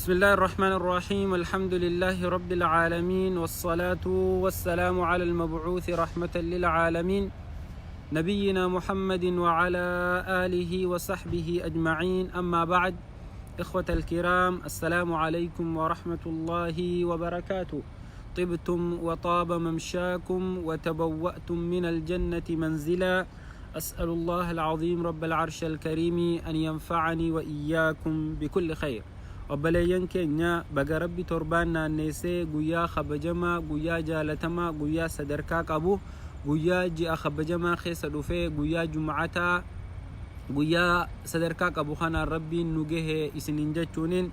بسم الله الرحمن الرحيم، الحمد لله رب العالمين، والصلاة والسلام على المبعوث رحمة للعالمين، نبينا محمد وعلى آله وصحبه أجمعين. أما بعد، إخوة الكرام، السلام عليكم ورحمة الله وبركاته. طبتم وطاب ممشاكم وتبوأتم من الجنة منزلا. أسأل الله العظيم رب العرش الكريم أن ينفعني وإياكم بكل خير. Obboleeyyan keenya, baga Rabbi torbaan naanneessee guyyaa kabajamaa, guyyaa jaalatamaa, guyyaa sadarkaa qabu, guyyaa ji'a kabajamaa keessa dhufee, guyyaa jumcataa, guyyaa sadarkaa qabu kanaan Rabbiin nu gahe isiniin jechuuniin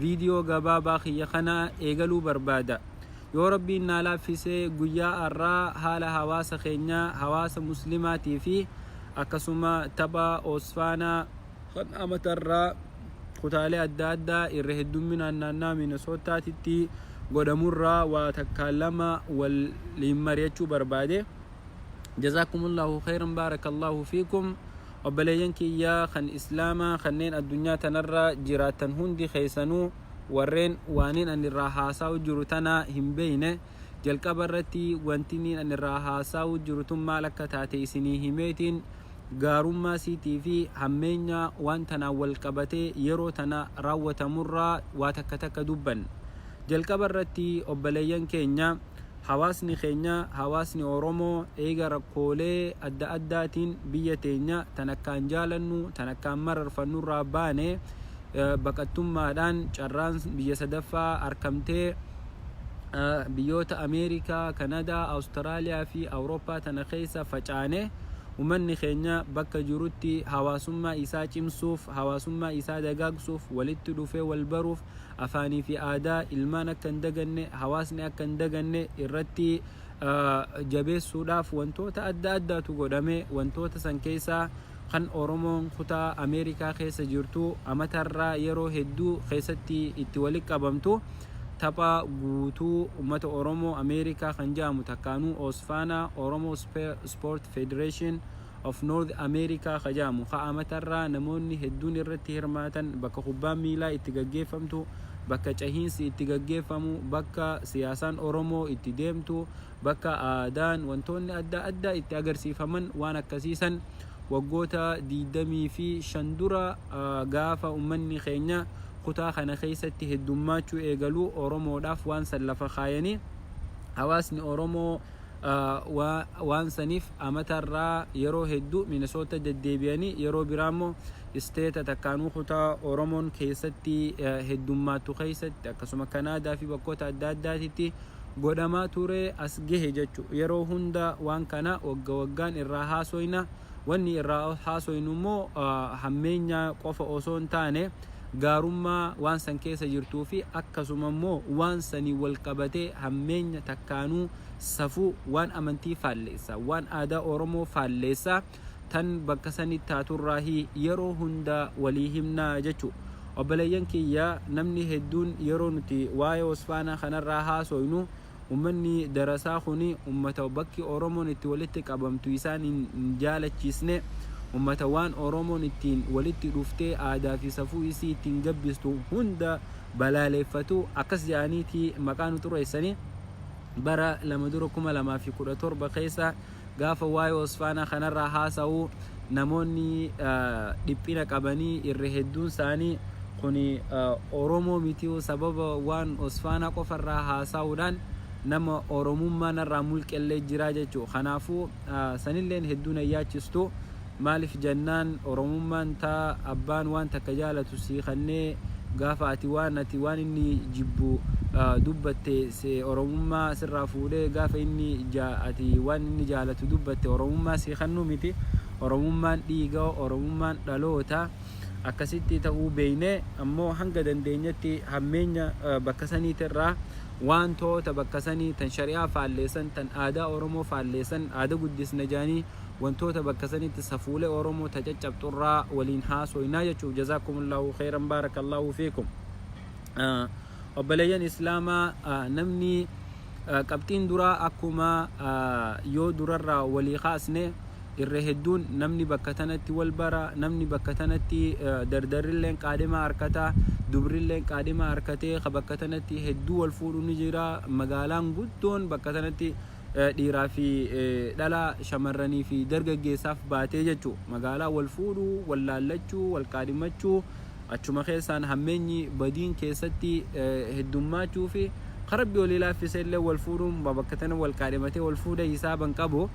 viidiyoo gabaabaa kiyya kana eegaluu barbaada. Yoo Rabbiin naa laaffisee, guyyaa har'aa haala hawaasa keenyaa, hawaasa muslimaatii fi akkasuma tapha Oosfaanaa kan amatarraa kutaalee adda addaa irra heddumminaan naannaa Minesootaatitti godhamurraa waa takkaan lama waliin mari'achuu barbaade. Jazaakumullahu khayran, baarakallahu fiikum. Obboleeyyan kiyyaa kan islaamaa kanneen addunyaa tanarra jiraatan hundi keessanuu, warreen waaniin ani irraa haasa'u jiru tana hin beeyne, jalqaba irratti wanti ani irraa haasa'u jiru tun maal akka taate isinii himeetiin, gaarummaa siitii fi hammeenya waan tanaan wal qabatee yeroo tana raawwatamurraa waa takka takka dubban. Jalqaba irratti, obboleeyyan keenya, hawaasni keenya, hawaasni Oromoo, eega rakkoolee adda addaatiin biyya teenya tan akkaan jaalannu, tan akkaan mararfannurraa baane, baqattummaadhaan carraan biyya sadaffaa arkamtee biyyoota Ameerikaa, Kanadaa, Awustiraaliyaa fi Awurooppaa tana keessa facaane, umanni keenya bakka jirutti hawaasummaa isaa cimsuuf, hawaasummaa isaa dagaagsuuf, walitti dhufee wal baruuf, afaanii fi aadaa ilmaan akka hin daganne, hawaasni akka hin daganne irratti jabeessuudhaaf wantoota adda addaatu godhame. Wantoota san keessaa kan Oromoon kutaa Ameerikaa keessa jirtu amatarraa yeroo hedduu keessatti itti walitti qabamtu tapha guutuu ummata Oromoo Ameerikaa kan jedhamu, takkaanuu Oosfaanaa, Oromo Sport Federation of North America ka jedhamu, ka amatarraa namoonni hedduun irratti hirmaatan, bakka kubbaan miilaa itti gaggeeffamtu, bakka cahiinsi itti gaggeeffamu, bakka siyaasaan Oromoo itti deemtu, bakka aadaan wantoonni adda addaa itti agarsiifaman, waan akkasiisan waggoota 25 dura gaafa ummanni keenya kutaa kana keessatti heddummaachuu eegaluu Oromoodhaaf waan san lafa kaayanii, hawaasni Oromoo waan saniif amatarraa yeroo hedduu Minisoota deddeebi'anii, yeroo biraa immoo isteeta takkaanuu kutaa Oromoon keessatti heddummaattu keessatti, akkasuma Kanaadaa fi bakkoota adda addaatitti godhamaa ture as gahe jechu. Yeroo hunda waan kana wagga waggaan irraa haasoyna. Wanni irraa haasoynu immoo hammeenya qofa osoo hin taane, gaarummaa waan san keessa jirtuu fi akkasuma immoo waan sanii wal qabatee hammeenya takkaanuu safuu, waan amantii faalleessa, waan aadaa Oromoo faalleessa tan bakka sanitti taaturraahi yeroo hunda walii himnaa jechu. Obboleeyyan kiyya, namni hedduun yeroo nuti waa'ee Osfaanaa kanarraa haasoynu, ummanni darasaa kuni ummata bakki Oromoon itti walitti qabamtu isaan hin jaalachiisne, ummata waan Oromoon ittiin walitti dhuftee aadaa fi safuu isii ittiin gabbistu hunda balaaleeffatu akkas jedhaniiti maqaa nu xureessanii. Bara 2 dura, 2017 keessa, gaafa waa'ee Osfaanaa kanarraa haasa'u, namoonni dhiphina qabanii irra hedduun isaanii kuni Oromoo miti, sababa waan Osfaanaa qofarraa haasa'uudhaan nama Oromummaa narraa mulqellee jira jechuu. Kanaafuu sanilleen hedduu na yaachistu. Maaliif jennaan, Oromummaan taa abbaan waan takka jaalatu sii kannee, gaafa ati waan ati waan inni jibbu dubbatte Oromummaa sirraa fuudhee, gaafa inni ati waan inni jaalatu dubbatte Oromummaa sii kannuu miti. Oromummaan dhiiga, Oromummaan dhaloota. Akkasitti ta'uu beeyne ammoo hanga dandeenyetti hammeenya bakka saniitirraa, wantoota bakka sanii tan shari'aa faalleessan, tan aadaa Oromoo faalleessan, aada guddisna jaanii wantoota bakka sanitti safuulee Oromoo ta caccabxurraa waliin haasoynaa jechuuf. Jazaakumullahu khayran, baarakallahu fiikum. Obboleeyyan islaamaa, namni qabxiin duraa akkuma yoo durarraa walii kaasne, irra hedduun namni bakka tanatti wal bara, namni bakka tanatti dardarrilleen qaadhimaa harkata. Dubrilleen qaadhima harkatee ka bakka tanatti hedduu wal fuudhu ni jira. Magaalaan guddoon bakka tanatti dhiiraa fi dhalaa, shamarranii fi dargaggeessaaf baatee jechuu. Magaalaa wal fuudhuu, wal laallachuu, wal qaadhimachuu, achuma keessaan hammeenyi badiin keessatti heddummaachuu fi ka Rabbi walii laaffise illee wal fuudhuun bakka tana wal qaadhimatee wal fuudhe hisaaban qabu.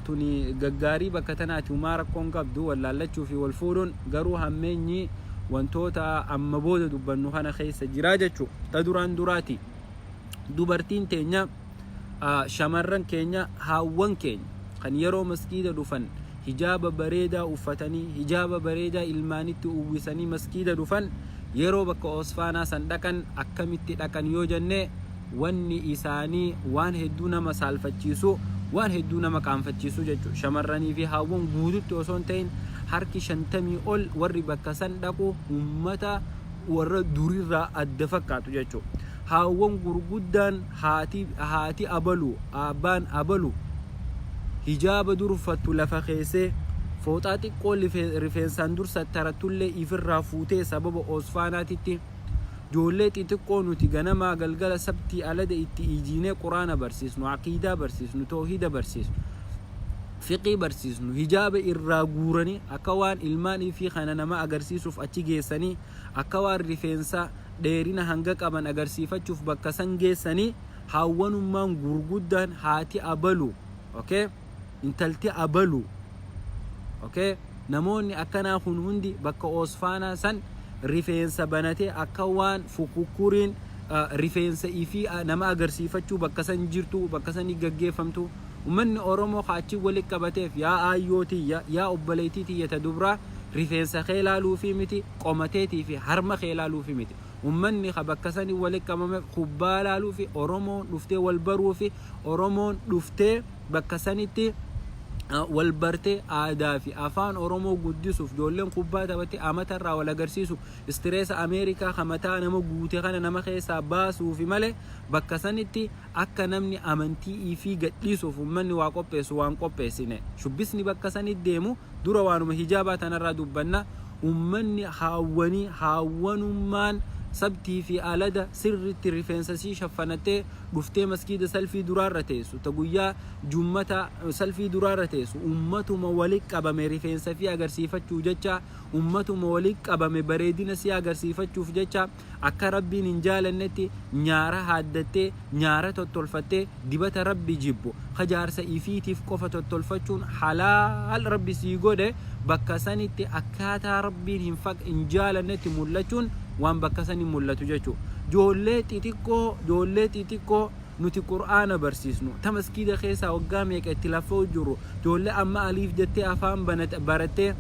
Tuni gaggaarii bakka tanaati, humaa rakkoon qabdu wal laallachuu fi wal fuudhuun, garuu hammeenyi wantoota amma booda dubbannu kana keessa jira jechuu. Ta duraan duraati, dubartiin teenya, shamarran keenya, haawwan keenya kan yeroo maskiida dhufan hijaaba bareedaa uffatanii, hijaaba bareedaa ilmaanitti uwwisanii maskiida dhufan, yeroo bakka Osfaanaa san dhaqan akkamitti dhaqan yoo jenne, wanni isaanii waan hedduu nama saalfachiisu, waan hedduu nama qaanfachiisu jechuudha. Shamarranii fi haawwan guututti osoo hin ta'in, harki 50 ol warri bakka san dhaqu ummata warra durirraa adda fakkaatu jechuudha. Haawwan gurguddaan, haati abalu, abbaan abalu, hijaaba dur uffattu lafa keessee, fooxaa xiqqoo rifeensaan dur sattarattullee ifirraa fuutee, sababa Osfaanaatitti ijoollee xixiqqoo nuti ganamaa galgala, sabtii alada itti ijiinee Quraana barsiisnu, aqiidaa barsiisnu, toohida barsiisnu, fiqii barsiisnu, hijaaba irraa guuranii akka waan ilmaan ifii kana nama agarsiisuuf achi geessanii, akka waan rifeensa dheerina hanga qaban agarsiifachuuf bakka san geessanii, haawwanummaan gurguddaan, haati abalu, okay, intalti abalu, okay, namoonni akkanaa kun hundi bakka Oosfaanaa san rifeensa banatee akka waan fukukkuriin rifeensa ifii nama agarsiifachuu bakka san jirtu, bakka sanii gaggeeffamtu. Ummanni Oromoo ka achi wali qabateef, yaa aayyoo tiyya, yaa obboleettii tiyya ta dubraa, rifeensa kee laaluufii miti, qomateetii fi harma kee laaluufii miti. Ummanni ka bakka sanii wali qabameef kubbaa laaluufi, Oromoon dhuftee wal baruufi, Oromoon dhuftee bakka sanitti wal bartee aadaa fi afaan Oromoo guddisuuf, ijoolleen kubbaa taphattee amata irraa wal agarsiisu, stress Ameerikaa ka mataa nama guute kana nama keessaa baasuufi malee, bakka sanitti akka namni amantii ifii gadhiisuuf ummanni waa qopheessu waan qopheessine. Shubbisni bakka sanitti deemu dura waanuma hijaabaa tanarraa dubbanna. Ummanni haawwanii, haawwanummaan sabtii fi alada sirritti rifeensa sii shaffanattee dhuftee maskiida salfii duraarra teessu, ta guyyaa jummata salfii duraarra teessu, ummatuma wali qabame rifeensa fi agarsiifachuu jecha, ummatuma wali qabame bareedina si agarsiifachuuf jecha, akka Rabbiin hin jaalannetti nyaara haaddattee, nyaara tottolfattee, dibata Rabbi jibbu ka jaarsa ifiitiif qofa tottolfachuun halaal Rabbi sii godhe, bakka sanitti akkaataa Rabbiin hin faq hin jaalannetti mul'achuun waan bakka sani mul'atu jechuu. Joollee xixiqqoo, joollee xixiqqoo nuti Qur'aana barsiisnu, ta maskiida keessaa waggaa meeqa itti laffa'u jirru, joollee amma aliif jettee afaan barattee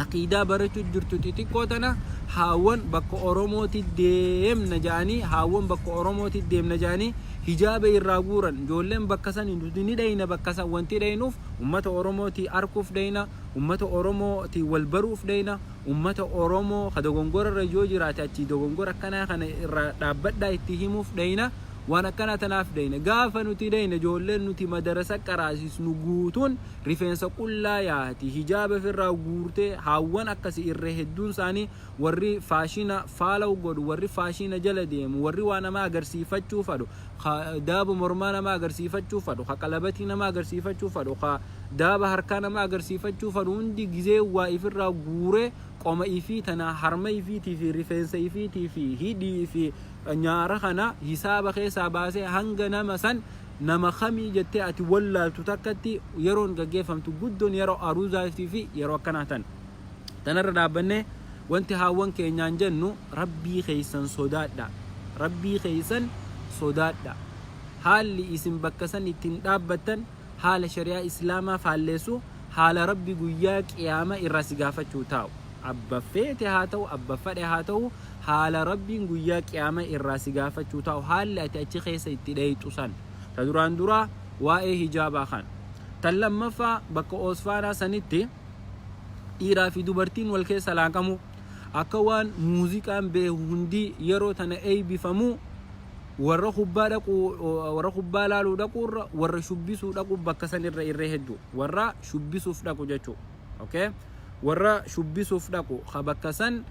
aqiidaa barachuu jirtu xixiqqoo tana, haawwan bakka Oromooti deemna ja'anii, haawwan bakka Oromooti deemna ja'anii hijaaba irraa guuran. Ijoolleen bakka san nuti ni dhayna. Bakka san wanti dhaynuuf ummata Oromooti arkuuf dhayna, ummata Oromooti wal baruuf dhayna, ummata Oromoo ka dogongora irra yoo jiraate achii dogongora akkanaa kana irraa dhaabbadhaa itti himuuf dhayna. Waan akkanaa tanaaf dhayna. Gaafa nuti dhayna, ijoolleen nuti madarasa qaraasisnu guutuun rifeensa qullaa yaati, hijaaba ofirraa guurtee. Haawwan akkasi irra hedduun isaanii warri faashina follow godhu, warri faashina jala deemu, warri waa nama agarsiifachuu fadhu, ka daaba mormaa nama agarsiifachuu fadhu, ka qalabatii nama agarsiifachuu fadhu, ka daaba harkaa nama agarsiifachuu fadhu hundi gizee waa ifirraa guuree qoma ifii tana, harma ifiitii fi rifeensa ifiitii fi hidhii fi nyaara kana hisaaba keessaa baasee, hanga nama san nama kamii jettee ati wallaaltu takkatti yeroon gaggeeffamtu guddoon yeroo aruuzaatii fi yeroo akkanaa tan. Tanarra dhaabbannee wanti haawwan keenyaan jennu, Rabbii keessan sodaadha. Rabbii keessan sodaadha. Haalli isin bakka san ittiin dhaabbattan haala shari'aa Islaamaa faalleessu, haala Rabbi guyyaa qiyaama irraa si gaafachuu taa'u. Abba feete haa ta'u, abba fadhe haa ta'u, haala Rabbiin guyyaa qiyaama irraa si gaafachuu taa'u haalli ati achi keessa itti dheeyxu san. Ta duraan duraa waa'ee hijaabaa kana. Tan lammaffaa, bakka Oosfaanaa sanitti dhiiraa fi dubartiin wal keessa laaqamu, akka waan muuziqaan beeku hundi yeroo tana eeybifamu, warra kubbaa dhaqu, warra kubbaa laaluu dhaquurra warra shubbisuu dhaqu bakka san irra irra hedduu warra shubbisuuf dhaqu jechuu. Okay, warra shubbisuuf dhaqu ka bakka san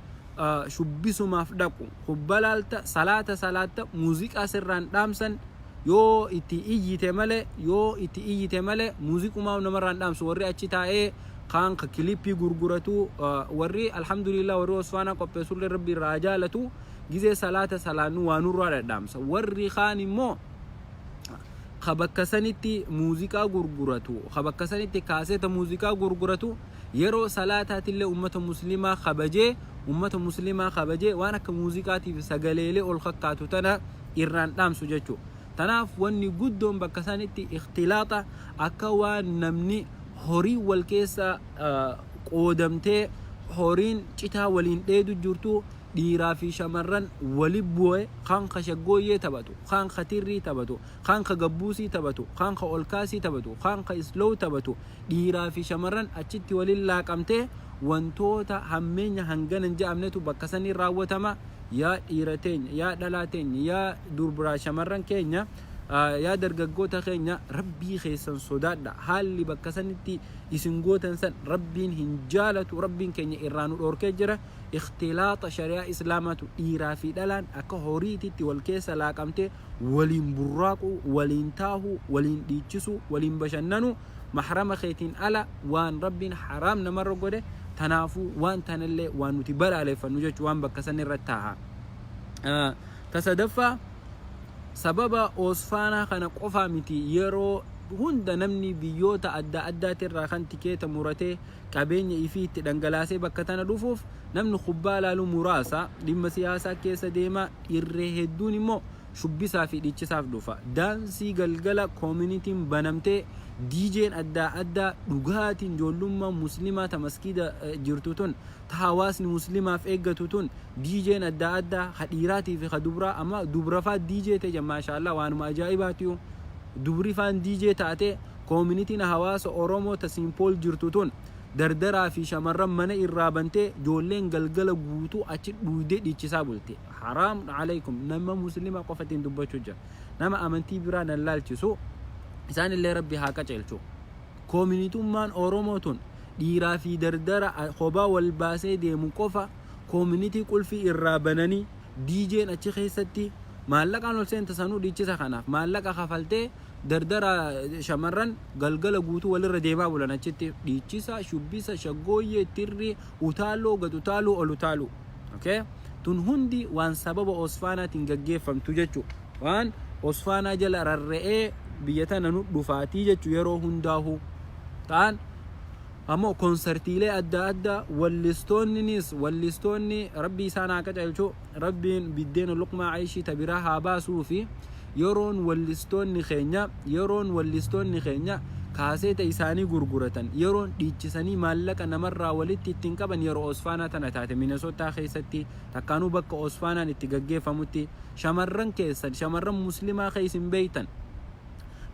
Shubbisumaaf dhaqu, kubba laalta, salaata salaatta, muuziqaa sirraan dhaamsan yoo itti iyyite malee, yoo itti iyyite malee muuziqumaa namarraan dhaamsu. Warri achi taa'ee kaan ka kilippii gurguratu, warri, alhamdulillah, warri Osfaanaa qopheessullee Rabbi irraa jaalatu, gizee salaata salaannu waa nurraa dhadhaamsa. Warri kaan immoo ka bakka sanitti muuziqaa gurguratu, ka bakka sanitti kaaseeta muuziqaa gurguratu, yeroo salaataatillee ummata muslimaa kabajee, ummata muslimaa kabajee waan akka muuziqaatiif sagaleelee ol kakkaatu tana irraan dhaamsu jechuudha. Tanaaf wanni guddoon bakka sanitti ikhtilaaxa, akka waan namni horii wal keessa qoodamtee, horiin citaa waliin dheedu jirtu, dhiiraa fi shamarran wali bu'e, kaan ka shaggooyyee taphatu, kaan ka tirrii taphatu, kaan ka gabbuusii taphatu, kaan ka olkaasii taphatu, kaan ka islow taphatu, dhiiraa fi shamarran achitti waliin laaqamtee wantoota hammeenya hangana hin je'amnetu bakka sanii raawwatama. Yaa dhiira teenya, yaa dhalaa teenya, yaa durbiraa shamarran keenya, yaa dargaggoota keenya, Rabbii keessan sodaadha. Haalli bakka sanitti isin gootan san Rabbiin hin jaalatu. Rabbiin keenya irraa nu dhoorkee jira. Ikhtilaaxa shari'aa Islaamaatu dhiiraa fi dhalaan akka horiititti wal keessa laaqamtee waliin burraaquu, waliin taahuu, waliin dhiichisuu, waliin bashannanuu mahrama keetiin ala waan Rabbiin haraam namarra godhe. Tanaafuu waan tanallee waan nuti balaaleffannu jechuun waan bakka san irra taaha. Ta sadaffaa, sababa Oosfaanaa kana qofaa miti, yeroo hunda namni biyyoota adda addaatirraa kan tikeeta muratee qabeenya ifii itti dhangalaasee bakka tana dhufuuf, namni kubbaa laalu muraasa, dhimma siyaasaa keessa deema. Irree hedduun immoo shubbisaa fi dhiichisaaf dhufa. Daansii galgala communityn banamtee, DJn addaa addaa, dhugaatiin, ijoollummaa muslimaa ta maskiida jirtu tun, ta hawaasni muslimaaf eeggatu tun, DJn addaa addaa ka dhiiraatii fi ka dubraa, amma dubrafaa DJ ta'e, maashaallah, waanuma ajaa'ibaatiyu, dubri faan DJ taate. Communityn hawaasa Oromoo ta Saint Paul jirtu tun dardaraa fi shamarran mana irraa bantee ijoolleen galgala guutuu achi dhuydee dhiichisaa bulte. Haraam alaykum. Nama muslima qofatiin dubbachuu jira, nama amantii biraa nan laalchisu, isaanillee Rabbi haa qaceelchu. Communityummaan Oromoo tun dhiiraa fi dardara kophaa wal baasee deemu qofa community qulfii irraa bananii, DJn achi keessatti maallaqaan ol seenta, sanuu dhiichisa kanaaf maallaqa kafaltee, dardara shamarran galgala guutuu walirra deemaa bulan achitti dhiichisa, shubbisa, shaggooyyee, tirrii, utaaloo, gad utaaluu, ol utaaluu. Okay, tun hundi waan sababa Osfaanaatiin gaggeeffamtu jechu, waan Osfaanaa jala rarra'ee biyya tana nu dhufaatii jechu yeroo hundaahu ta'an. Ammoo konsartiilee adda addaa wallistoonninis, wallistoonni Rabbi isaan haa qaceelchu, Rabbiin biddeena luqmaa ayishii ta biraa haa baasuu fi yeroon wallistoonni keenya kaaseeta isaanii gurguratan, yeroon dhiichisanii maallaqa namarraa walitti ittiin qaban yeroo Osfaanaa tana taate. Minesotaa keessatti takkaanuu bakka Osfaanaan itti gaggeeffamutti shamarran keessan, shamarran muslimaa ka isin beeytan,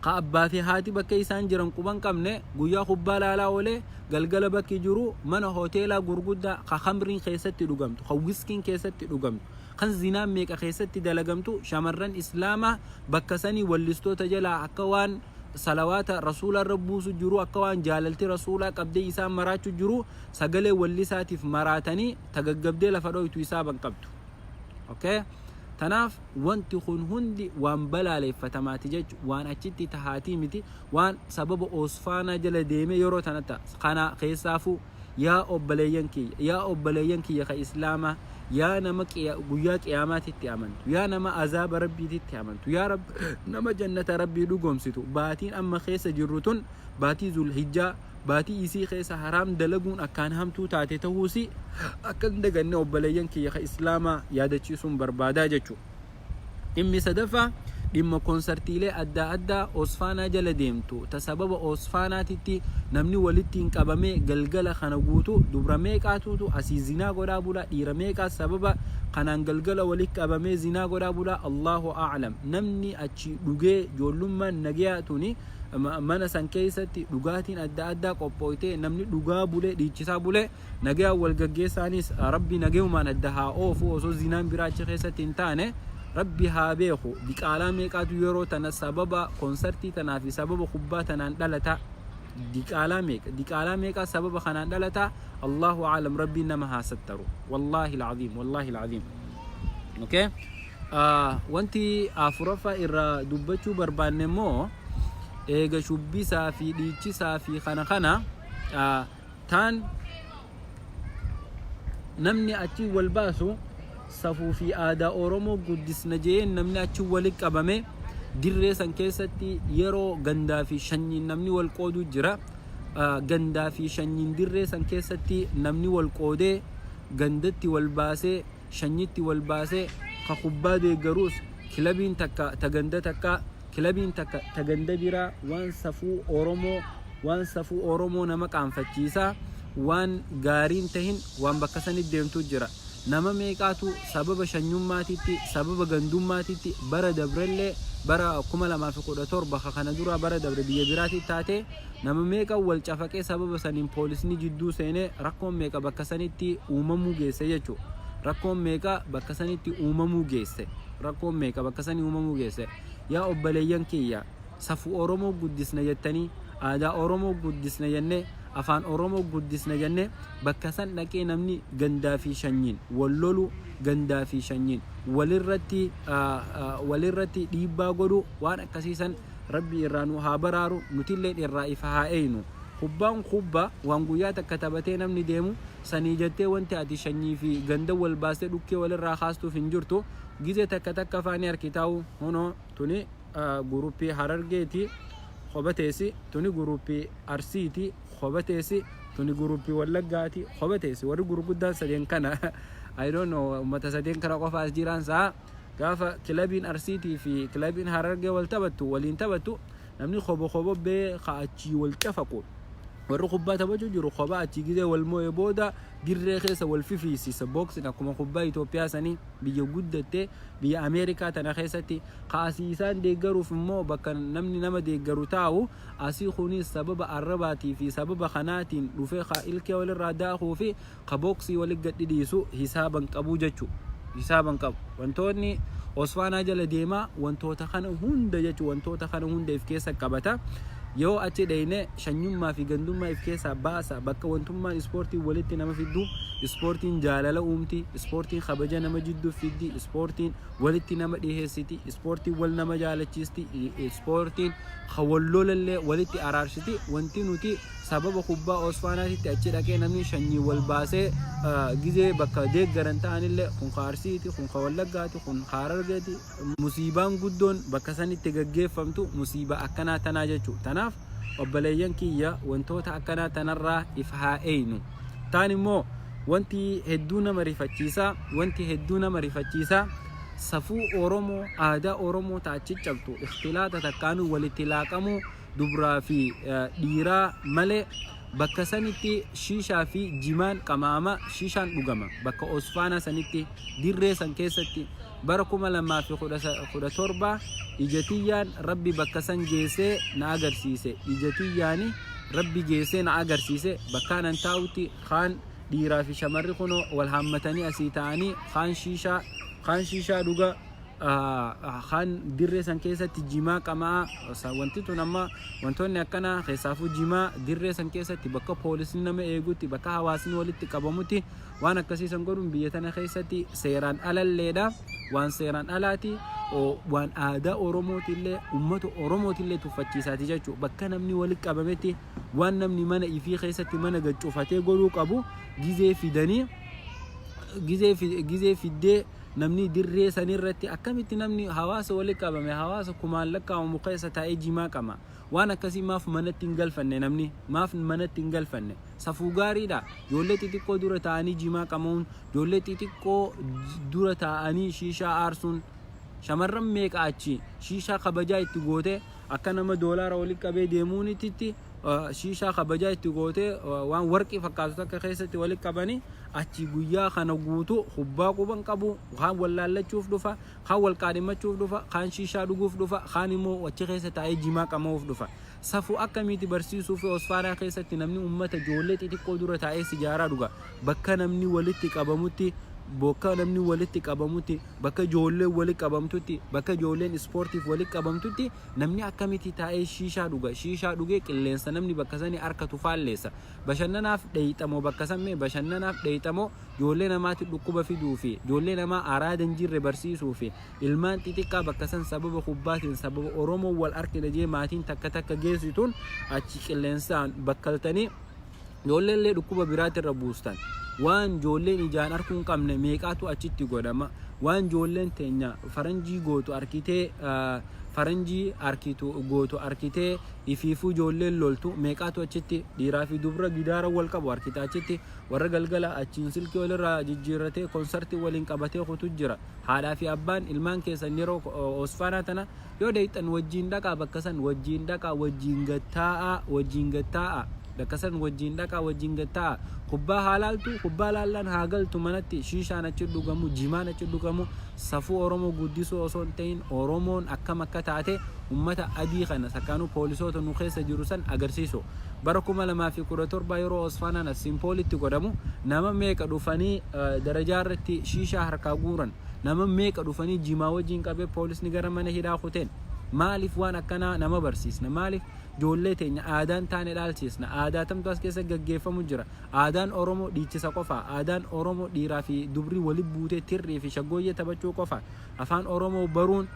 ka abbaa fi haati bakka isaan jiran quban qabne, guyyaa kubbaa laalaa oolee galgala bakki jiru mana hoteelaa gurguddaa ka khamriin keessatti dhugamtu, ka wiskiin keessatti dhugamtu, kan zinaan meeqa keessatti dalagamtu, shamarran Islaamaa bakka sanii wallistoota jalaa akka waan salawaata Rasuulaa irra buusu jiru, akka waan jaalalti Rasuulaa qabdee isaan maraachu jiru, sagalee wallisaatiif maraatanii tagaggabdee lafa dhoytu isaa ban qabdu. Okay, tanaaf wanti kun hundi waan balaaleeffatamaati jechu, waan achitti tahaatii miti, waan sababa Oosfaanaa jala deemee yeroo tanatti kana keessaafuu. Yaa obboleeyyan kiyya, yaa obboleeyyan kiyya ka Islaamaa, yaa nama guyyaa qiyaamaatitti amantu, yaa nama azaaba Rabbiititti amantu, yaa rab nama jannata Rabbii dhugoomsitu, baatiin amma keessa jirru tun baatii Zulhijjaa, baatii isii keessa haraam dalaguun akkaan hamtuu taate tahuusi akka hin daganne obboleeyyan kiyya ka Islaamaa yaadachiisuun barbaadaa jechu. Dhimmi sadaffaa dhimma konsartiilee addaa addaa Osfaanaa jala deemtu, ta sababa Osfaanaatitti namni walittiin qabamee galgala kana guutuu dubra meeqaatuutu asii zinaa godhaa bulaa, dhiira meeqaa sababa kanaan galgala walitti qabamee zinaa godhaa bulaa, Allahu a'lam. Namni achii dhugee, ijoollummaan nagayaa tuni mana san keessatti dhugaatiin adda addaa qophooytee, namni dhugaa bulee dhiichisaa bulee nagayaan wal gaggeessaanis, Rabbi nagayumaan adda haa oofu, osoo zinaan biraa achi keessatti hin taane, Rabbi haa beeku. Diqaalaa meeqaatu yeroo tana sababa konsartii tanaa fi sababa kubbaa tanaan dhalata. Diqaalaa meeqa, diqaalaa meeqa sababa kanaan dhalata? Allahu aalam. Rabbiin nama haa sattaru. Wallaahi alcaziim, wallaahi alcaziim. Okay, wanti afuraffaa irraa dubbachuu barbaanne immoo, eega shubbisaa fi dhiichisaa fi kana taan namni achi wal baasu, safuu fi aadaa Oromoo guddisna jeen namni achi walitti qabame dirree san keessatti yeroo gandaa fi shanyiin namni wal qooduu jira. Gandaa fi shanyiin dirree san keessatti namni wal qoodee, gandatti wal baasee, shanyitti wal baasee, ka kubbaa deeggaruus kilabiin takka ta ganda takka, kilabiin takka ta ganda biraa, waan safuu Oromoo nama qaanfachiisaa, waan gaariin tahin, waan bakka sanitti deemtu jira. Nama meeqaatu sababa shanyummaatitti, sababa gandummaatitti bara dabrellee, bara 2017 kana dura, bara dabre biyya biraatti taate, nama meeqa wal cafaqee, sababa saniin poolisni jidduu seenee rakkoon meeqa bakka sanitti uumamuu geesse jechuudha. Rakkoon meeqa bakka sanitti uumamuu geesse? Rakkoon meeqa bakka sanii uumamuu geesse? Yaa obboleeyyan kiyya, safuu Oromoo guddisna jettanii, aadaa Oromoo guddisna jennee, afaan Oromoo guddisna jennee, bakka san dhaqee namni gandaa fi shanyiin wal lolu, gandaa fi shanyiin walirratti dhiibbaa godhu, waan akkasiisan Rabbi irraa nu haa baraaru, nutilleen irraa ifa haa eeynu. Kubbaan kubba, waan guyyaa takka taphatee namni deemu sanii jettee wanti ati shanyii fi ganda wal baastee dhukkee walirraa kaastuuf hin jirtu. Gizee takka takka faani harkitaa'u, hunoo tuni guruppii Harargeeti, kophateessi, tuni guruppii Arsiiti, kophateessi, tuni guruppii Wallaggaati, kophateessi. Warri gurguddaan sadeen kana, I don't know, ummata sadeen kana qofa as jiraan sa'a. Gaafa kilabiin Arsiitii fi kilabiin Harargee wal taphattu, waliin taphattu, namni kobo kobobbee ka achii wal cafaqu, warri kubbaa taphachuu jiru kophaa achii gizee wal moo'e booda dirree keessa wal fifiisisa, boxing, akkuma kubbaa Itoophiyaa sanii biyya guddatte, biyya Ameerikaa tana keessatti. Ka asii isaan deeggaruuf immoo bakka namni nama deeggaru taa'u, asii kunis sababa arrabaatii fi sababa kanaatiin dhufee ka ilkee walirraa daakuu fi ka booksii walit gadhidhiisu hisaaban qabuu jechu, hisaaban qabu. Wantoonni Osfaanaa jala deemaa wantoota kana hunda jechu, wantoota kana hunda if keessa qabata. Yoo achi dheyne shanyummaa fi gandummaa if keessaa baasa. Bakka wantummaan ispoortiin walitti nama fiddu, ispoortiin jaalala uumti, ispoortiin kabaja nama jidduu fiddi, ispoortiin walitti nama dhiheessiti, ispoortiin wal nama jaalachiisti, ispoortiin ka wal lolallee walitti araarsiti. Wanti nuti sababa kubbaa Osfaanaatitti achi dhaqee namni shanyii wal baasee, gizee bakka deeggaran ta'anillee kun ka Arsiiti, kun ka Wallaggaati, kun ka Harargeeti, musiibaan guddoon bakka sanitti gaggeeffamtu musiibaa akkanaa tanaa jechuu. Tanaaf obboleeyyan kiyya, wantoota akkanaa tanarraa if haa eeynu. Taan immoo wanti hedduu nama rifachiisaa, wanti hedduu nama rifachiisaa, safuu Oromoo, aadaa Oromoo ta'achi cabtu, ikhtilaaxa takkaanuu walitti laaqamuu dubraa fi dhiiraa malee, bakka sanitti shiishaa fi jimaan qamaama, shiishaan dhugama bakka Osfaanaa sanitti, dirree san keessatti. Bara 2017 ija tiyyaan Rabbi bakka san geessee na agarsiise, ija tiyyaani Rabbi geessee na agarsiise. Bakkaan an taa'utti kaan dhiiraa fi shamarri kunoo wal haammatanii asii ta'anii kaan shiishaa dhuga, kaan dirree san keessatti jimaa qamaa. Wanti tun amma wantoonni akkanaa keessaafuu jimaa dirree san keessatti, bakka poolisni nama eegutti, bakka hawaasni walitti qabamutti waan akkasii san godhuun biyya tana keessatti seeraan alalleedha, waan seeraan alaati, waan aadaa Oromootillee, ummata Oromootillee tuffachiisaati jechuudha. Bakka namni walitti qabametti waan namni mana ifii keessatti mana gaccufatee godhuu qabu gizee fidanii, gizee fiddee namni dirree sanirratti akkamitti namni hawaasa walitti qabame, hawaasa kumaan lakkaa'amu keessa taa'ee jimaa qama? Waan akkasii maaf manatti hin galfanne? Namni maaf manatti hin galfanne? Safuu gaariidha. Ijoollee xixiqqoo dura taa'anii jimaa qama'uun, ijoollee xixiqqoo dura taa'anii shiishaa aarsuun, shamarran meeqa achi shiishaa kabajaa itti gootee, akka nama doolaara walitti qabee deemuunititti shiishaa kabajaa itti gootee, waan warqii fakkaatu takka keessatti walitti qabanii achi guyyaa kana guutuu kubbaa quban qabu. Kaan wallaallachuuf dhufa, kaan wal qaadhimmachuuf dhufa, kaan shiishaa dhuguuf dhufa, kaan immoo achi keessa taa'ee jimaa qama'uuf dhufa. Safuu akkamiiti barsiisuu fi Osfaanaa keessatti namni ummata ijoollee xixiqqoo dura taa'ee sijaaraa dhuga, bakka namni walitti qabamutti? Bokka namni walitti qabamutti, bakka ijoolleen walitti qabamtutti, bakka ijoolleen ispoortiif walitti qabamtutti namni akkamitti taa'ee shiishaa dhuga? Shiishaa dhugee qilleensa namni bakka sanii arkatu faalleessa. Bashannanaaf dheeyxamoo bakka san mee bashannanaaf dheeyxamoo ijoollee namaatti dhukkuba fiduu fi ijoollee namaa araada hin jirre barsiisuu fi ilmaan xixiqqaa bakka san sababa kubbaatiin, sababa Oromoon wal arkina jee maatiin takka takka geessituun achi qilleensaan bakkaltanii ijoollee illee dhukkuba biraatti irra buustan. Waan ijoolleen ijaan arkuu hin qabne meeqaatu achitti godhama. Waan ijoolleen teenya faranjii gootu arkitee, faranjii arkitu gootu arkitee ifiifuu ijoolleen loltu meeqaatu achitti, dhiiraa fi dubra gidaara wal qabu arkita achitti, warra galgala achiin silkii walirraa jijjiirratee konsartii waliin qabatee kutu jira. Haadhaa fi abbaan ilmaan keessan yeroo Osfaanaa tana yoo deeyxan wajjiin dhaqaa, bakka san wajjiin dhaqaa, wajjiin gattaa'aa, wajjiin gattaa'aa, bakka san wajjiin dhaqaa, wajjiin gattaa'aa. Kubbaa haa laaltu, kubbaa laallaan haa galtu manatti. Shiishaan achi dhugamu, jimaan achi dhugamu safuu Oromoo guddisuu osoo hin ta'in Oromoon akkam akka taate ummata adii kana, sakkaanuu poolisoota nu keessa jiru san agarsiisu. Bara 2017 yeroo Osfaanaan as Simpoolitti godhamu nama meeqa dhufanii darajaa irratti shiishaa harkaa guuran? Nama meeqa dhufanii jimaa wajjin qabee poolisni gara mana hidhaa kuteen? Maaliif waan akkanaa nama barsiisna? Maaliif ijoollee teenya aadaan taane dhaalchisna? Aadaa tamtu as keessa gaggeeffamu jira? Aadaan Oromoo dhiichisa qofa? Aadaan Oromoo dhiiraa fi dubri wali buutee tirrii fi shaggooyyee taphachuu qofa? Afaan Oromoo baruun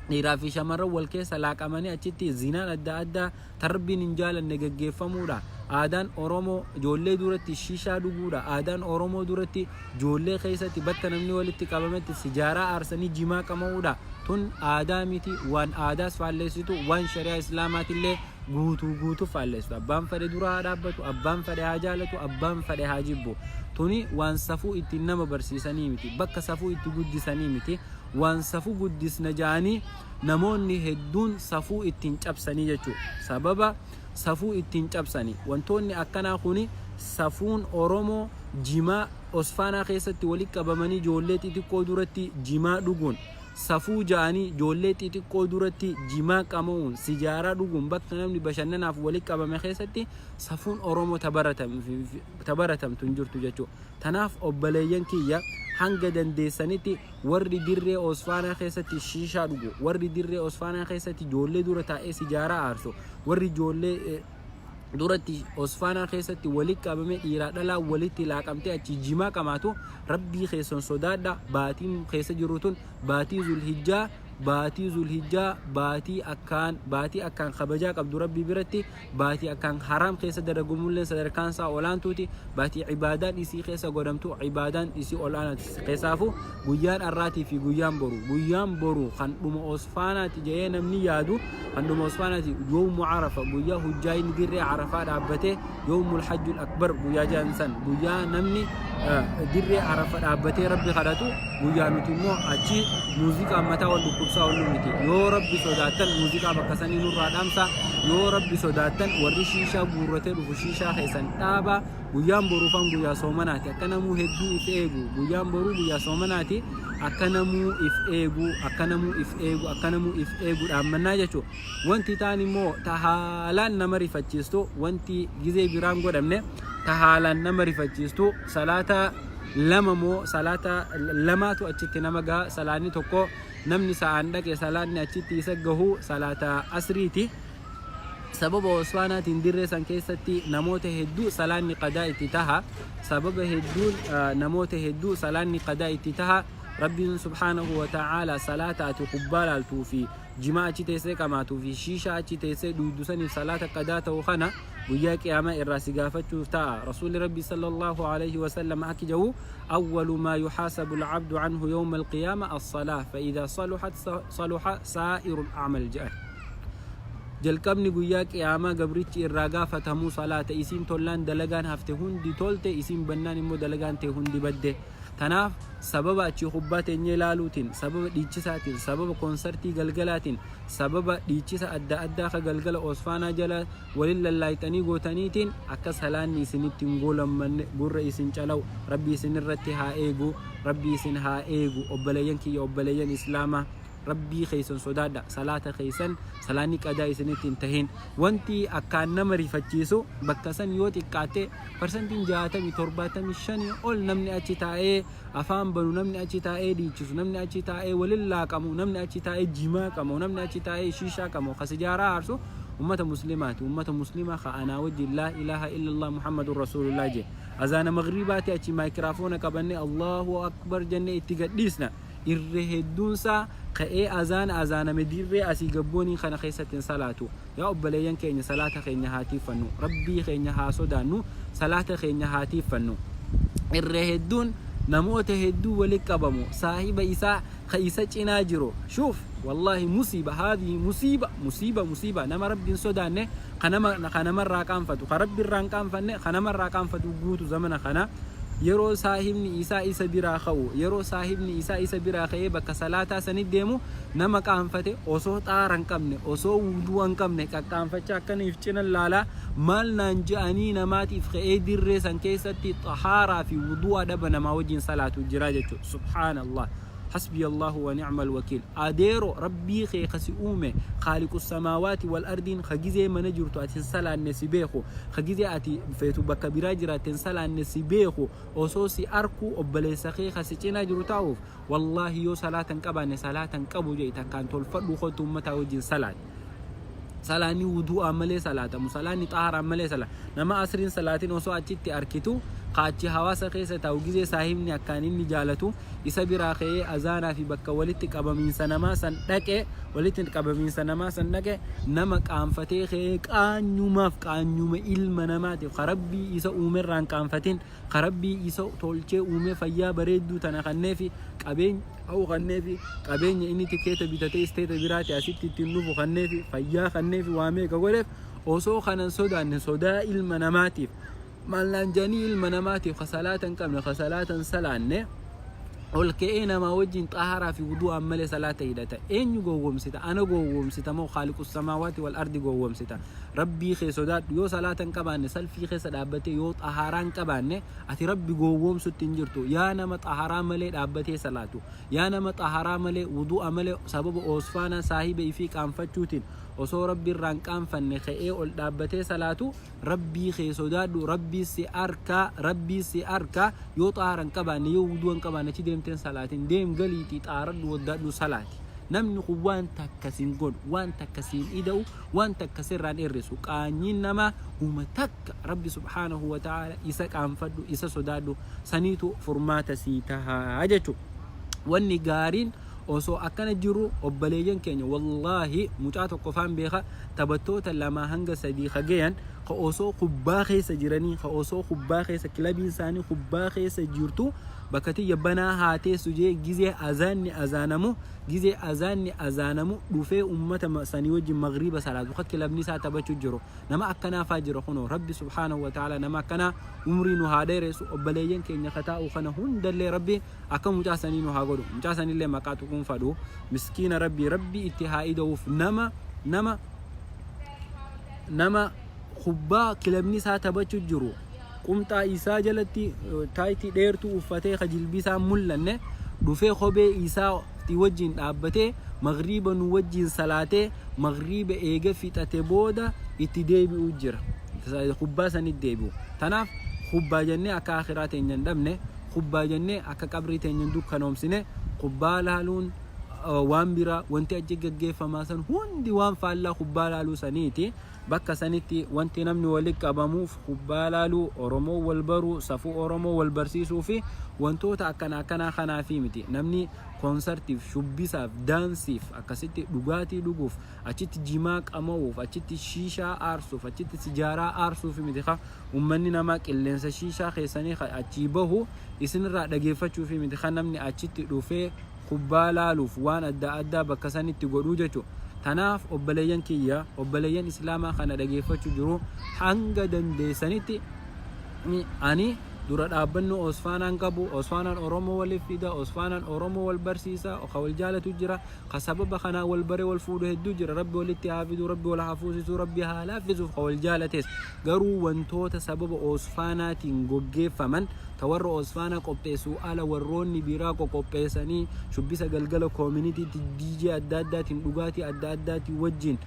dhiiraa fi shamarran wal keessa laaqamanii achitti zinaan adda addaa tarbiin hin jaalanne gaggeeffamuudha? Aadaan Oromoo ijoollee duratti shishaa dhuguudha? Aadaan Oromoo duratti ijoollee keessatti bakka namni walitti qabametti sijaaraa aarsanii jimaa qama'uudha? Tun aadaa miti, waan aadaas faalleessitu, waan shari'aa Islaamaatillee guutuu guutuu faalleessitu. Abbaan fedhe dura haa dhaabbatu, abbaan fedhe haa jaalatu, abbaan fedhe haa jibbu. Tuni waan safuu ittiin nama barsiisanii miti, bakka safuu itti guddisanii miti. Waan safuu guddisna ja'anii namoonni hedduun safuu ittiin cabsanii jechuudha. Sababa safuu ittiin cabsanii wantoonni akkanaa kuni safuun Oromoo jimaa Osfaanaa keessatti walitti qabamanii ijoollee xixiqqoo duratti jimaa dhuguun, safuu ja'anii ijoollee xixiqqoo duratti jimaa qama'uun, sijaaraa dhuguun, bakka namni bashannanaaf walitti qabame keessatti safuun Oromoo tabaratamtu hin jirtu jechuudha. Tanaaf obboleeyyan kiyya, hanga dandeessanitti warri dirree Osfaanaa keessatti shiishaa dhugu, warri dirree Osfaanaa keessatti ijoollee dura taa'ee sijaaraa aarsu, warri ijoollee duratti Osfaanaa keessatti walitti qabame dhiiraa dhalaa walitti laaqamtee achi jimaa qamaatu, Rabbii keessan sodaadha. Baatiin keessa jirru tun baatii Zulhijjaa, baatii Zulhijjaa, baatii akkaan kabajaa qabdu Rabbii biratti, baatii akkaan haraam keessa dalagamullee sadarkaan isaa olaantuuti, baatii ibaadaan isii keessa godhamtu, ibaadaan isii olaanaati. Keessaafu guyyaan arraatii fi guyyaan boru kan dhuma Osfaanaati jedhee namni yaadu kan dhuma Osfaanaati, yoomu Arafa, guyyaa hujjaayni dirree Arafaa dhaabbatee, yoomul hajjul akbar guyyaa jedhan san, guyyaa namni dirree Arafa dhaabbatee Rabbi kadhatu, guyyaa nuti immoo achi muuziqaan mataa wal dhukkubsaa oollu miti. Yoo Rabbi sodaattan muuziqaa bakka sanii nurraa dhaamsa. Yoo Rabbi sodaattan warri shiishaa guurratee dhufu shiishaa keessan dhaaba. Guyyaan boruufan guyyaa soomanaati, akka namuu hedduu if eegu. Guyyaan boruu guyyaa soomanaati, akka namuu if eegu, akka namuu if eegu, akka namuu if eegu dhaammannaa jechuudha. Wanti taan immoo ta haalaan nama rifachiistu, wanti gizee biraan godhamne ta haalaan nama rifachiistu, salaata lama moo salaata lamaatu achitti nama gaha. Salaanni tokko namni sa'aan dhaqe salaanni achitti isa gahu salaata asriiti. Sababa Osfaanaatiin dirree san keessatti namoota hedduu salaanni qadaa itti taha. Sababa hedduun namoota hedduu salaanni qadaa itti taha. Rabbiin subhaanahu wa ta'aala salaata ati kubbaa laaltuu fi jimaa achi teessee qamaatuu fi shiishaa achi teessee dhuydu saniif salaata qadaa ta'u kana guyyaa qiyaamaa irraa si gaafachuuf ta'a. Rasuulli Rabbi sallallahu alayhi wa sallam akki jedhu: "Awwalu maa yuhaasabu al-abdu anhu yawma al-qiyaama as-salaah, fa idhaa saluhat saluha saa'iru al-a'mal" jedhan. Jalqabni guyyaa qiyaamaa gabrichi irraa gaafatamuu salaata. Isiin tollaan dalagaan hafte hundi tolte, isiin bannaan immoo dalagaan ta'e hundi badde. Tanaaf sababa achii kubbaa teenyee laaluutiin, sababa dhiichisaatiin, sababa koonsartii galgalaatiin, sababa dhiichisa adda addaa ka galgala Osfaanaa jala walin lallaayxanii gootaniitiin akka salaanni isinitti hin goolammanne gurra isin calaw. Rabbi isin irratti haa eegu, Rabbi isin haa eegu, obboleeyyan kiyya, obboleeyyan Islaamaa. Rabbii keessan sodaadha. Salaata keessan salaanni qadaa isinitti hin tahin. Wanti akkaan nama rifachiisu, bakka san yoo xiqqaatte parsantiin 60, 75 ol namni achi taa'ee afaan banu, namni achi taa'ee dhiichisu, namni achi taa'ee walin laaqamu, namni achi taa'ee jimaa qamu, namni achi taa'ee shiishaa qamu, ka sijaaraa aarsu ummata muslimaati. Ummata muslimaa ka anaa wajjin laa ilaaha illallah Muhammadun rasuulullah jee. Azaana maghribaati achi maayikiraafoona qabanne Allahu akbar jennee itti gadhiisna. Irra hedduunsaa ka'ee azaana azaaname dirree asii gabboonii kana keessatti hin salaatu. Yaa obboleeyyan keenya, salaata keenya haa tiiffannu. Rabbii keenya haa sodaannu. Salaata keenya haa tiiffannu. Irra hedduun namoota hedduu walitti qabamu, saahiba isaa ka isa cinaa jiru, shuuf, wallaahi musiiba, haadhihi musiiba, musiiba, musiiba. Nama Rabbi hin sodaanne, ka nama ka namarraa qaanfatu, ka Rabbi irraa hin qaanfanne, ka namarraa qaanfatu guutu zamana kana. Yeroo saahibni isaa isa biraa ka'u, yeroo saahibni isaa isa biraa ka'ee bakka salaataa sanitti deemu, nama qaanfate, osoo xaara hin qabne, osoo wudu'a hin qabne, qaqqaanfachaa akkana if cina laalaa, maal naan je'anii namaatiif ka'ee dirree san keessatti xahaaraa fi wudu'a dhaba namaa wajjin salaatu jira jechuudha. Subhaanallah. Hasbiya Allahu wa ni'mal wakiil. Adeero, Rabbii kee ka si uume, khaaliqu samaawaati wal ardiin, ka gizee mana jirtu ati hin salaanne si beeku, ka gizee ati feetu bakka biraa jiraatte hin salaanne si beeku, osoo si arkuu obboleessa kee ka si cinaa jiru taa'uuf, wallaahi yoo salaata hin qabaanne salaata hin qabu je'i takkaan tolfadhuu kottu ummataa wajjin salaati. Salaanni wudu'aan malee salaatamu, salaanni xaharaan malee sala nama asriin salaatin osoo achitti arkitu, ka achi hawaasa keessa taa'u, gizee saahibni akkaan inni jaalatu isa biraa ka'ee azaanaa fi bakka walitti qabamiinsa namaa san dhaqe, walitti qabamiinsa namaa san dhaqe, nama qaanfatee ka'ee qaanyumaaf, qaanyuma ilma namaatiif, ka Rabbii isa uumerraan qaanfatin, ka Rabbii isa tolchee uumee fayyaa bareedduu tana kanneefi, qabeenya ha'u kanneefi, qabeenya inni tikeeta bitatee isteeta biraati asitti ittiin dhufu kanneefi, fayyaa kanneefi, waa meeqa godheef, osoo kanan sodaanne, sodaa ilma namaatiif, maal naan jedhanii ilma namaatiif, ka salaata hin qabne, ka salaata hin salaanne, ol ka'ee namaa wajjin xaharaa fi wudu'aan malee salaata hidhata. Eenyu gowwoomsita? Ana gowwoomsita moo khaaliqu samaawaati wal ardi gowwoomsita? Rabbii kee sodaadhu. Yoo salaata hin qabaanne, salfii keessa dhaabbatee yoo xaharaa hin qabaanne, ati Rabbi gowwoomsutti hin jirtu. Yaa nama xaharaa malee dhaabbatee salaatu, yaa nama xaharaa malee, wudu'a malee, sababa oosfaanaa saahiba ifii qaanfachuutiin osoo Rabbi irraa hin qaanfanne ka'ee ol dhaabbatee salaatu, Rabbii kee sodaadhu. Rabbii si arkaa, Rabbii si arkaa. Yoo xaahara hin qabaanne, yoo wudu'a hin qabaanne, achi deemteen salaatin. Deem galiitii xaaradhu, waddaadhu, salaati. Namni kun waan takka sin godhu, waan takka siin ida'u, waan takka sirraan hir'isu. Qaanyiin namaa huma takka. Rabbi subhaanahu wa ta'ala isa qaanfadhu, isa sodaadhu, saniitu furmaata sii tahaa jechuudha. Wanni gaariin osoo akkana jiru, obboleeyyan keenya, wallaahi mucaa tokko faan beeka, taphattoota 2 hanga 3 ka gayan, ka osoo kubbaa keessa jiranii, ka osoo kubbaa keessa kilabiin isaanii kubbaa keessa jirtu, bakka tiyya banaa haa teessu jee, gizee azaanni azaanamu, gizee azaanni azaanamu dhufee ummata sanii wajjin magriiba salaatu, ka kilabni isaa taphachuu jiru, nama akkanaa faa jira. Kunoo Rabbi subhaanahu wa ta'ala nama akkanaa umrii nu haa dheeressu. Obboleeyyan keenya ka taa'u kana hundallee Rabbi akka mucaa sanii nu haa godhu. Mucaa sanillee maqaa tuquun fadhu, miskiina. Rabbi, Rabbi itti haa ida'uuf. Nama kubbaa kilabni isaa taphachuu jiru, qumxaa isaa jalatti taayitii dheertuu uffatee, ka jilbii isaa mul'anne, dhufee kophee isaa wajjin dhaabbatee magriiba nu wajjin salaatee, magriiba eega fixate booda itti deebi'u jira, kubbaa sanitti deebi'u. Tanaaf kubbaa jennee akka akhiraa teenya hin dhabne, kubbaa jennee akka qabrii teenya hin dukkanoomsine. Kubbaa laaluun waan biraa, wanti achi gaggeeffamaa san hundi waan faallaa kubbaa laaluu saniiti. Bakka sanitti wanti namni walitti qabamuuf kubbaa laaluu, Oromoo wal baruu, safuu Oromoo wal barsiisuu fi wantoota akkana akkanaa kanaafi miti. Namni koonsartiif, shubbisaaf, daansiif, akkasitti dhugaatii dhuguuf, achitti jimaa qama'uuf, achitti shiishaa aarsuuf, achitti sijaaraa aarsuuf miti. Ka ummanni namaa qilleensa shiishaa keessanii achii bahu isinirraa dhageeffachuufi miti. Ka namni achitti dhufee kubbaa laaluuf waan adda addaa bakka sanitti godhuu jechuudha. Tanaaf obboleeyyan kiyya, obboleeyyan islaamaa kana dhageeffachuu jiru, hanga dandeessanitti ani Dura dhaabbannoo Osfaanaan qabu, Osfaanaan Oromoo waliif fida, Osfaanaan Oromoo wal barsiisa, ka wal jaalatu jira, ka sababa kanaa wal bare wal fuudhu hedduu jira. Rabbi walitti haa fidu, Rabbi wal haa fuusisu, Rabbi haa laaffisuuf ka wal jaalates. Garuu wantoota sababa Osfaanaatiin goggeeffaman, ta warra Osfaanaa qopheessuu ala warroonni biraa qoqopheessanii shubbisa galgala communitytti DJ adda addaatiin, dhugaatii adda addaatiin wajjin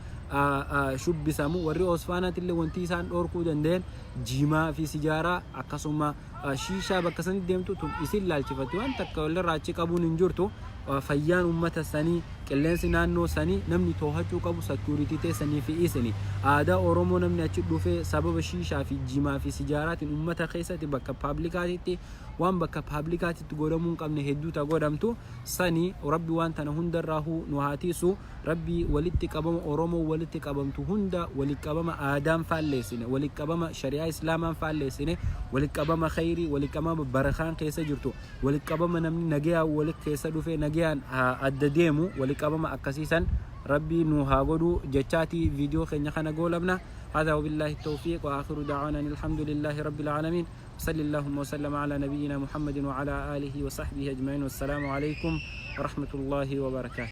shubbisamu, warri Osfaanaatillee wanti isaan dhoorkuu danda'an jimaa fi sijaaraa, akkasuma shiishaa bakka sanitti deemtu tun isin laalchifatti. Waan takka walirraa achi qabuun hin jirtu. Fayyaan ummata sanii, qilleensi naannoo sanii, namni too'achuu qabu security teessanii fi isini. Aadaa Oromoo namni achi dhufee sababa shiishaa fi jimaa fi sijaaraatiin ummata keessatti bakka publicaatitti, waan bakka publicaatitti godhamuu hin qabne hedduu ta godhamtu sanii. Rabbi waan tana hundarraahuu nu haa tiisu. Rabbi walitti qabama Oromoo walitti qabamtu hunda, walitti qabama aadaan faalleessine, walitti qabama shari'aa Islaamaan faalleessine, walitti qabama khayrii, walitti qabama barakaan keessa jirtu, walitti qabama namni nagayaan walitti keessa dhufee nagayaan adda deemu, walitti qabama akkasiisan Rabbi nu haa godhu jechaati viidiyoo keenya kana goolabna. هذا وبالله التوفيق، وآخر دعوانا أن الحمد لله رب العالمين. صلى اللهم وسلم على نبينا محمد وعلى آله وصحبه أجمعين، والسلام عليكم ورحمة الله وبركاته.